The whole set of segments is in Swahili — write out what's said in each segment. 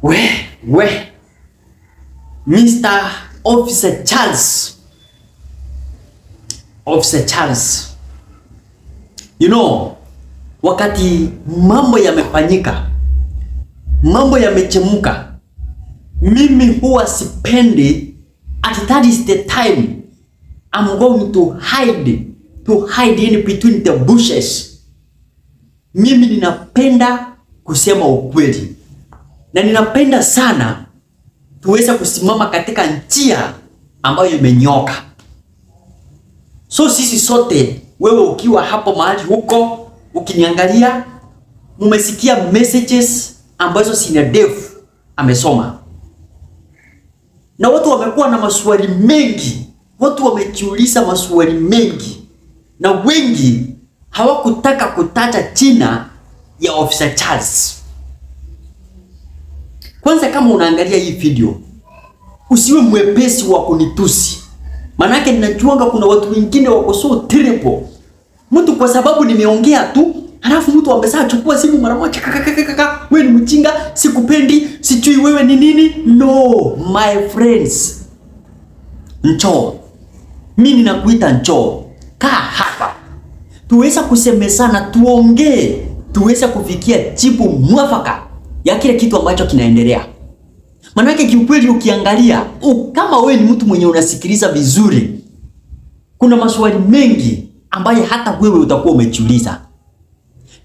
We Mr. Officer Charles, Officer Charles, you know, wakati mambo yamefanyika, mambo yamechemuka, mimi huwa sipendi. At that is the time I'm going to hide in between the bushes. Mimi ninapenda kusema ukweli na ninapenda sana tuweze kusimama katika njia ambayo imenyoka. So sisi sote, wewe ukiwa hapo mahali huko ukiniangalia, mumesikia messages ambazo Senior Dev amesoma, na watu wamekuwa na maswali mengi, watu wamejiuliza maswali mengi, na wengi hawakutaka kutaja jina ya Officer Charles. Kwanza kama unaangalia hii video, usiwe mwepesi wa kunitusi. Manake ninajuanga kuna watu wengine wako so terrible. Mtu kwa sababu nimeongea tu, halafu mtu amesha chukua simu mara moja, kaka, wewe ni mjinga, sikupendi, sijui wewe ni nini. No, my friends. Njoo. Mimi ninakuita njoo. Kaa hapa. Tuweza kusemezana, tuongee, tuweze kufikia jibu mwafaka ya kile kitu ambacho kinaendelea. Manake kiukweli ukiangalia, kama wewe ni mtu mwenye unasikiliza vizuri, kuna maswali mengi ambaye hata wewe utakuwa umejiuliza.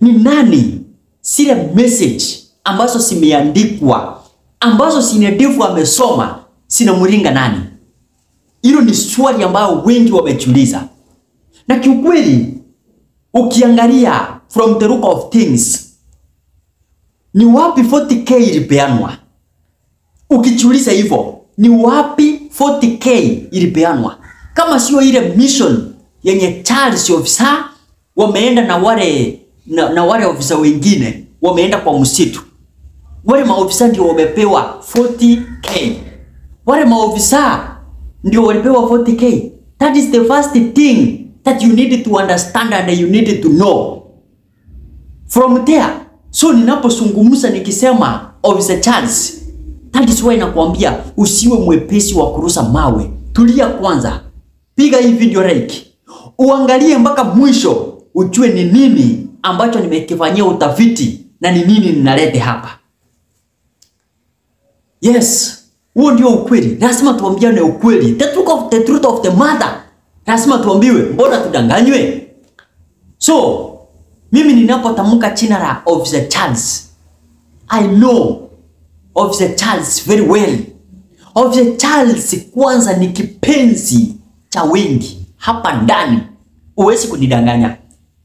Ni nani zile message ambazo zimeandikwa, ambazo Senior Dev amesoma, zinamlenga nani? Hilo ni swali ambayo wengi wamejiuliza. Na kiukweli ukiangalia from the look of things, ni wapi 40K ilipeanwa? Ukijiuliza hivyo, ni wapi 40K ilipeanwa? Kama sio ile mission yenye Charles officer wameenda na wale ofisa wengine wameenda kwa msitu. Wale maofisa ndio wamepewa 40K. Wale maofisa ndio walipewa 40K. That is the first thing that you need to understand and you need to know. From there, so ninapozungumza nikisema Officer Charles, that is why nakwambia usiwe mwepesi wa kurusha mawe. Tulia kwanza. Piga hii video like. Uangalie mpaka mwisho ujue ni nini ambacho nimekifanyia utafiti na ni nini ninalete hapa. Yes, huo ndio ukweli. Lazima tuambiane ukweli. The truth of the matter. Lazima tuambiwe, mbona tudanganywe? So, mimi ninapotamka jina la Officer Charles, I know Officer Charles very well. Officer Charles kwanza ni kipenzi cha wengi hapa ndani. Huwezi kunidanganya.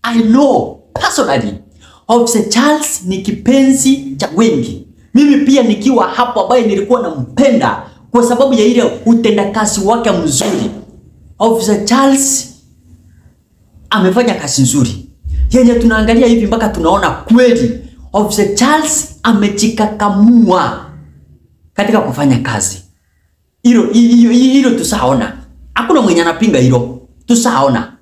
I know personally Officer Charles ni kipenzi cha wengi. Mimi pia nikiwa hapo ambaye nilikuwa nampenda kwa sababu ya ile utendakazi wake mzuri. Officer Charles amefanya kazi nzuri yenye tunaangalia hivi mpaka tunaona kweli Officer Charles amejikakamua katika kufanya kazi. Hilo hilo hilo tusaona. Hakuna mwenye anapinga hilo. Tusaona.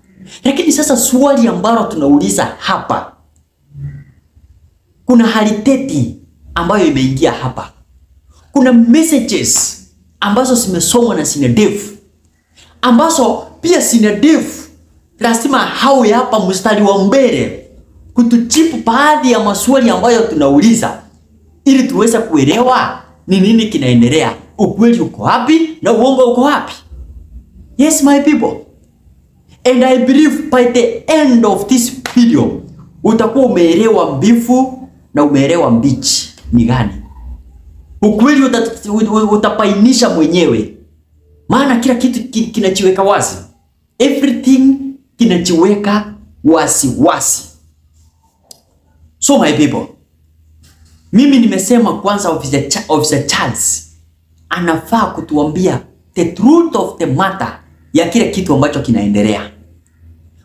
Lakini sasa swali ambalo tunauliza hapa, kuna hali tete ambayo imeingia hapa. Kuna messages ambazo zimesomwa na Senior Dev, ambazo pia Senior Dev lazima hawe hapa mstari wa mbele kutujibu baadhi ya maswali ambayo tunauliza ili tuweze kuelewa ni nini kinaendelea, ukweli uko wapi na uongo uko wapi. Yes, my people. And I believe by the end of this video utakuwa umeelewa mbivu na umeelewa mbichi ni gani. Ukweli utabainisha mwenyewe, maana kila kitu kinajiweka wazi, everything kinajiweka wasi wasi. So my people, mimi nimesema kwanza Officer Charles anafaa kutuambia the truth of the matter ya kile kitu ambacho kinaendelea.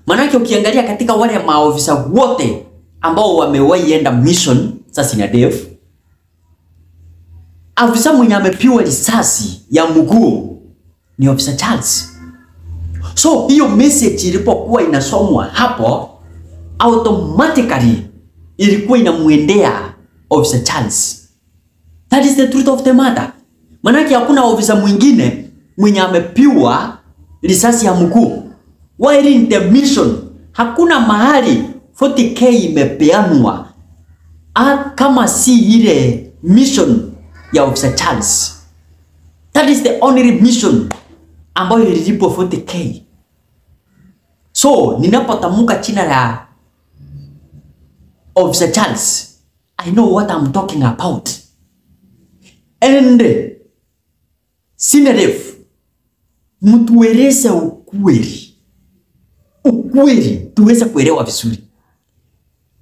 Manake ukiangalia katika wale maofisa wote ambao wamewahi enda mission za Senior Dev, afisa mwenye amepigwa risasi ya mguu ni Officer Charles. So hiyo message ilipokuwa inasomwa hapo, automatically ilikuwa inamuendea Officer Charles. That is the truth of the matter. Manake hakuna ofisa mwingine mwenye amepiwa risasi ya mguu. While in the mission, hakuna mahali 40k imepeanwa kama si ile mission ya Officer Charles. That is the only mission ambayo ililipwa 40k. So, ninapotamka jina la Officer Charles, I know what I'm talking about. And Sina Dev, mtueleze ukweli. Ukweli tuweze kuelewa vizuri.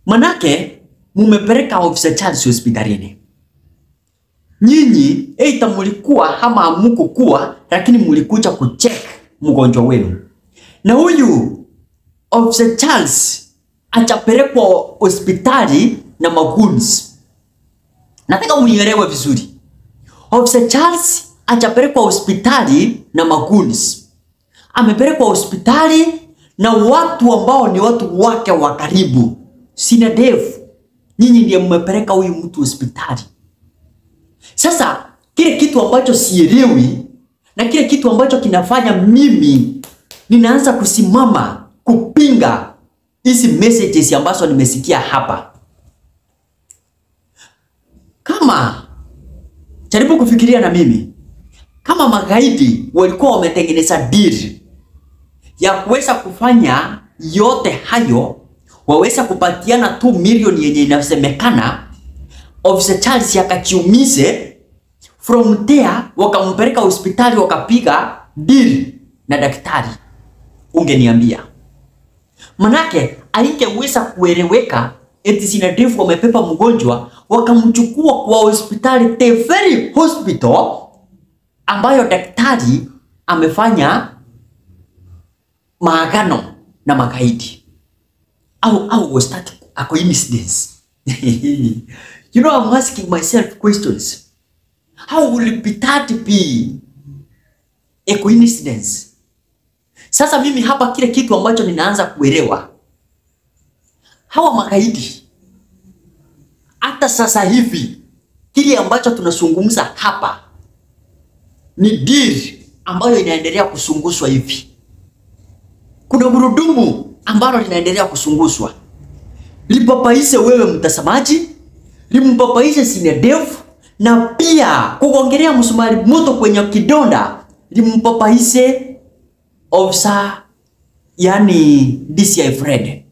Manake mumepeleka Officer Charles hospitalini. Nyinyi eita mulikuwa ama hamukukuwa, lakini mulikuja kucheck mgonjwa wenu. Na huyu Officer Charles achapelekwa hospitali na magoons. Nataka munielewe vizuri. Officer Charles achapelekwa hospitali na magoons. Amepelekwa hospitali na watu ambao ni watu wake wa karibu. Sina Dev, nyinyi ndiye mmepeleka huyu mtu hospitali. Sasa kile kitu ambacho sielewi na kile kitu ambacho kinafanya mimi ninaanza kusimama kupinga hizi messages ambazo nimesikia hapa. Kama jaribu kufikiria na mimi, kama magaidi walikuwa wametengeneza deal ya kuweza kufanya yote hayo, waweza kupatiana 2 milioni yenye inasemekana, Officer Charles akachiumize, from there wakampeleka hospitali wakapiga deal na daktari, ungeniambia. Manake alingeweza kueleweka eti Sina Dev wamepepa mgonjwa wakamchukua kwa hospitali, the very hospital ambayo daktari amefanya maagano na magaidi. Au was that a coincidence? You know, I'm asking myself questions. How will that be a coincidence? Sasa mimi hapa kile kitu ambacho ninaanza kuelewa, hawa magaidi hata sasa hivi kile ambacho tunazungumza hapa ni deal ambayo inaendelea kusunguswa hivi. Kuna gurudumu ambalo linaendelea kusunguswa. Lipapaise wewe mtazamaji, limpapaise Sina Dev, na pia kuongelea msumari moto kwenye kidonda, limpapaise officer, yani DCI Fred.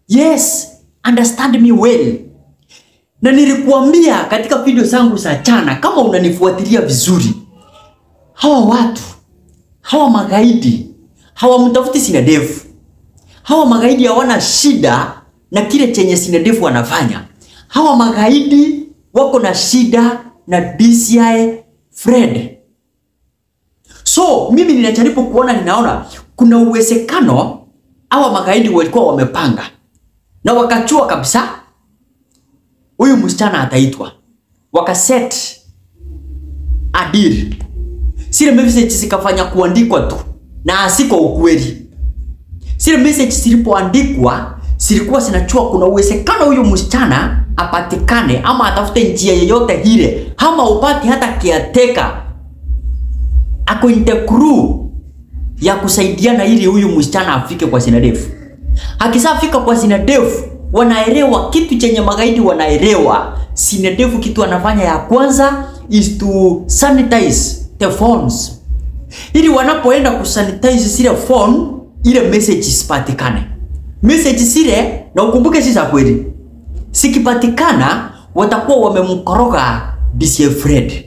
Yes, understand me well. Na nilikuambia katika video zangu za jana, kama unanifuatilia vizuri, hawa watu, hawa magaidi, hawamtafuti Sina Dev. Hawa magaidi hawana shida na kile chenye Sina Dev wanafanya. Hawa magaidi wako na shida na DCI Fred. So mimi ninajaribu kuona, ninaona kuna uwezekano hawa magaidi walikuwa wamepanga na wakachua kabisa huyu msichana ataitwa, wakaset a deal. Zile message zikafanya kuandikwa tu na asiko ukweli. Zile message zilipoandikwa zilikuwa zinachua kuna uwezekano huyu msichana apatikane ama atafute njia yoyote ile, ama upate hata kiateka ako in the crew ya kusaidiana ili huyu msichana afike kwa Sina Dev. Akishafika kwa Sina Dev, wanaelewa kitu chenye magaidi wanaelewa. Sina Dev kitu anafanya ya kwanza is to sanitize the phones. Ili wanapoenda kusanitize zile phone, ile message isipatikane. Message zile, na ukumbuke si za kweli, sikipatikana watakuwa wamemkoroga DCI Fred.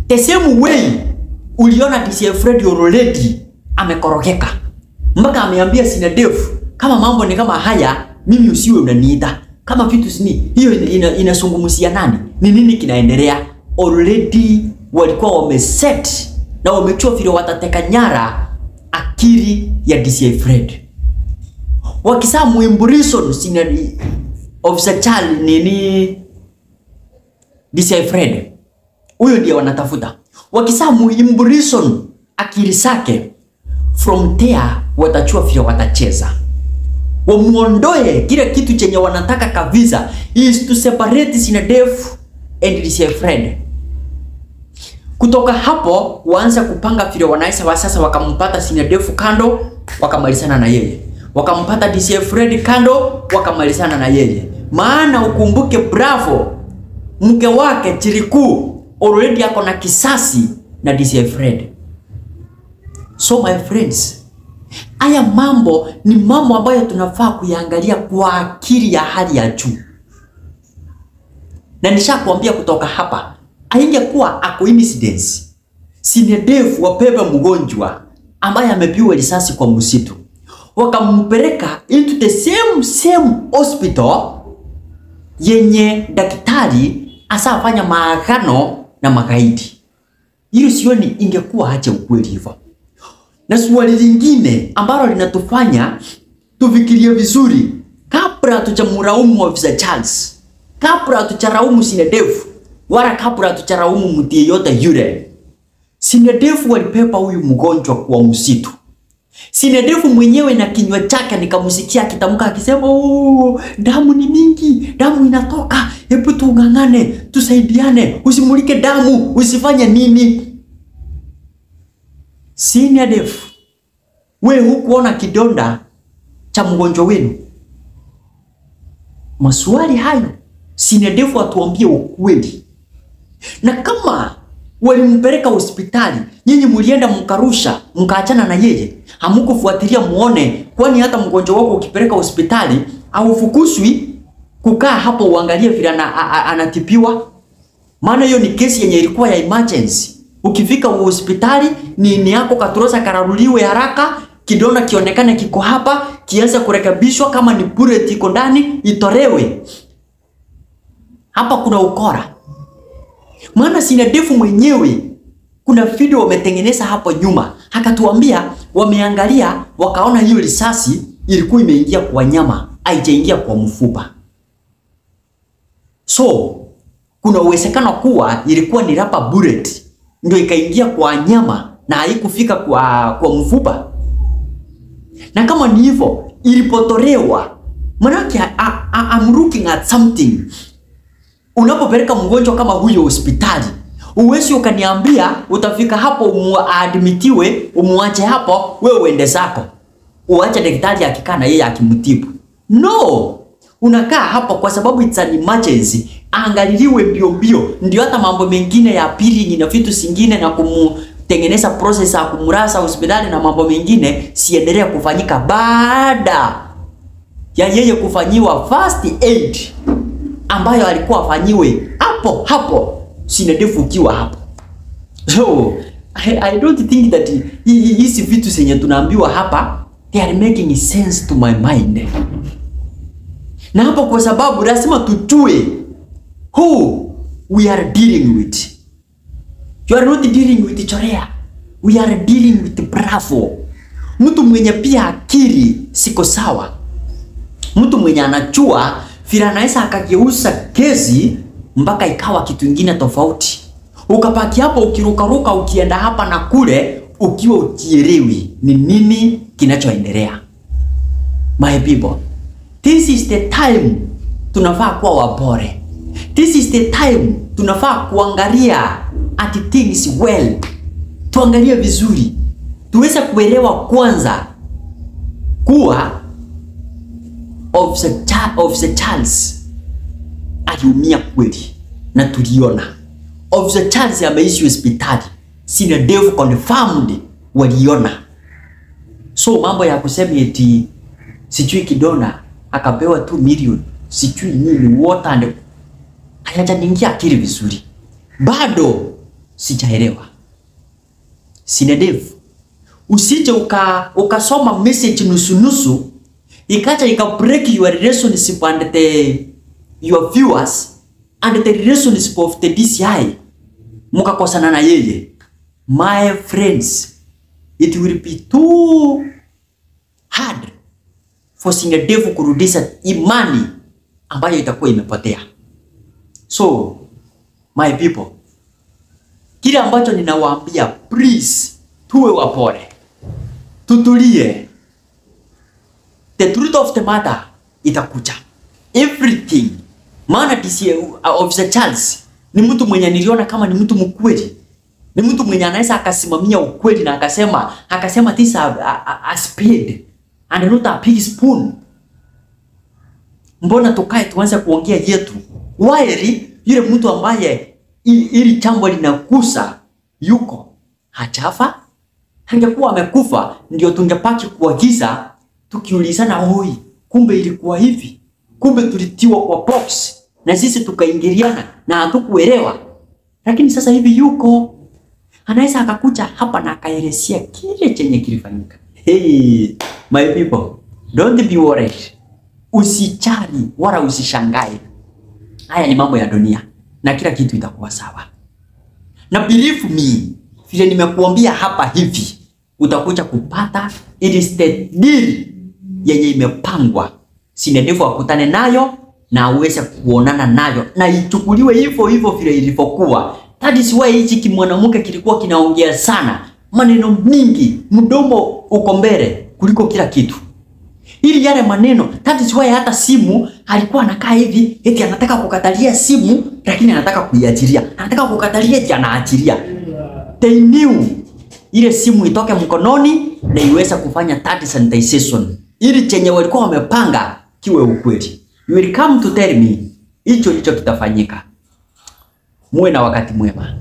The same way uliona DCI Fred already amekorogeka mpaka ameambia Sina Dev, kama mambo ni kama haya, mimi usiwe unaniita. Kama vitu sini hiyo inazungumzia nani? Ni nini kinaendelea? Already walikuwa wameset na wamechua vile watateka nyara akili ya DCI Fred. Wakisa muimbrison Sina Officer Charles nini DCI Fred, huyo ndiye wanatafuta. Wakisa muimbrison akili zake, from there watachua vile watacheza. Wamuondoe kile kitu chenye wanataka kabisa is to separate Sina Dev and DCI Fred. Kutoka hapo waanza kupanga vile wanaweza wa sasa, wakampata Senior Dev kando, wakamalizana na yeye. Wakampata DCI Fred kando, wakamalizana na yeye. Maana ukumbuke Bravo, mke wake Chiriku already ako na kisasi na DCI Fred. So my friends, haya mambo ni mambo ambayo tunafaa kuyaangalia kwa akili ya hali ya juu. Na nishakuambia kutoka hapa, haingekuwa a coincidence Senior Dev wabebe mgonjwa ambaye amepigwa risasi kwa msitu, wakampeleka into the same hospital yenye daktari asafanya maagano na magaidi. Hiyo sioni ingekuwa aje ukweli hivyo. Na swali lingine ambalo linatufanya tufikirie vizuri kabla hatujamlaumu Officer Charles, kabla hatujalaumu Senior Dev, wala kabla hatujalaumu mtu yeyote yule. Senior Dev walipepa huyu mgonjwa kwa msitu. Senior Dev mwenyewe na kinywa chake nikamsikia akitamka akisema, "Oh, damu ni mingi, damu inatoka, hebu tungangane, tusaidiane, usimulike damu, usifanye nini." Senior Dev, we hukuona kidonda cha mgonjwa wenu? Maswali hayo Senior Dev atuambie ukweli. Na kama walimpeleka hospitali, nyinyi mlienda mkarusha, mkaachana na yeye, hamkufuatilia muone, kwani hata mgonjwa wako ukipeleka hospitali haufukuswi kukaa hapo uangalie vile anatibiwa. Maana hiyo ni kesi yenye ilikuwa ya emergency. Ukifika hospitali ni yako katurosa kararuliwe haraka, kidonda kionekane kiko hapa, kianze kurekebishwa, kama ni bullet iko ndani itolewe. Hapa kuna ukora. Maana Senior Dev mwenyewe kuna video wametengeneza hapo nyuma, akatuambia wameangalia wakaona hiyo risasi ilikuwa imeingia kwa nyama, haijaingia kwa mfupa. So kuna uwezekano kuwa ilikuwa ni rubber bullet ndio ikaingia kwa nyama na haikufika kwa mfupa. Na kama ni hivyo ilipotolewa, maana I'm looking at something. Unapopeleka mgonjwa kama huyo hospitali, uwezi ukaniambia utafika hapo umuadmitiwe, umuache hapo, wewe uende zako, uache daktari akikaa na yeye akimtibu. No, unakaa hapo kwa sababu it's an emergency, angaliliwe mbio mbio, ndio hata mambo mengine ya pili na vitu zingine na kumutengeneza process ya kumrasa hospitali na mambo mengine siendelea kufanyika baada ya yeye kufanyiwa first aid ambayo alikuwa afanyiwe hapo hapo Senior Dev ukiwa hapo. So I don't think that hizi vitu zenye tunaambiwa hapa they are making sense to my mind. Na hapo kwa sababu lazima tujue who we are dealing with. You are not dealing with Chorea. We are dealing with Bravo. Mtu mwenye pia akili siko sawa. Mtu mwenye anajua vile anaweza akageuza kesi mpaka ikawa kitu kingine tofauti. Ukapaki hapo ukirukaruka ukienda hapa na kule ukiwa ukielewi ni nini kinachoendelea. My people, this is the time tunafaa kuwa wapole. This is the time tunafaa kuangalia at things well. Tuangalie vizuri. Tuweze kuelewa kwanza kuwa Officer Charles aliumia kweli na tuliona. Officer Charles ameishi hospitali. Senior Dev confirmed waliona. So mambo ya kusema eti sijui kidona akapewa 2 million sijui nini water and hayajaniingia akili vizuri. Bado sijaelewa. Senior Dev, usije ukasoma message nusu nusu ikacha ika break your relationship and your viewers and the relationship of the DCI, mukakosana na yeye. My friends, it will be too hard for Senior Dev kurudisha imani ambayo itakuwa imepotea. So my people, kile ambacho ninawaambia, please tuwe wapole, tutulie. The truth of the matter itakuja. Everything. Maana DCI Officer Charles Ni mtu mwenye niliona kama ni mtu mkweli. Ni mtu mwenye anaweza akasimamia ukweli na akasema this a spade and not a big spoon. Mbona tukae tuanze kuongea yetu? Waeri yule mtu ambaye ili jambo linakusa yuko hachafa. Angekuwa amekufa ndio tungepaki kuagiza tukiulizana, hoi, kumbe ilikuwa hivi, kumbe tulitiwa kwa box na sisi tukaingiliana na hatukuelewa. Lakini sasa hivi yuko, anaweza akakuja hapa na akaelezea kile chenye kilifanyika. Hey, my people, don't be worried. Usichari wala usishangae. Haya ni mambo ya dunia na kila kitu itakuwa sawa. Na believe me, vile nimekuambia hapa hivi, utakuja kupata ili state deal yenye imepangwa. Sinedifu akutane nayo na uweze kuonana nayo na ichukuliwe hivyo hivyo vile ilivyokuwa. That is why hichi kimwanamke kilikuwa kinaongea sana, maneno mingi, mdomo uko mbele kuliko kila kitu. Ili yale maneno, that is why hata simu alikuwa anakaa hivi, eti anataka kukatalia simu lakini anataka kuiachilia. Anataka kukatalia eti anaachilia. They knew ile simu itoke mkononi na iweze kufanya that sanitization. Ili chenye walikuwa wamepanga kiwe ukweli. You will come to tell me hicho ndicho kitafanyika. Muwe na wakati mwema.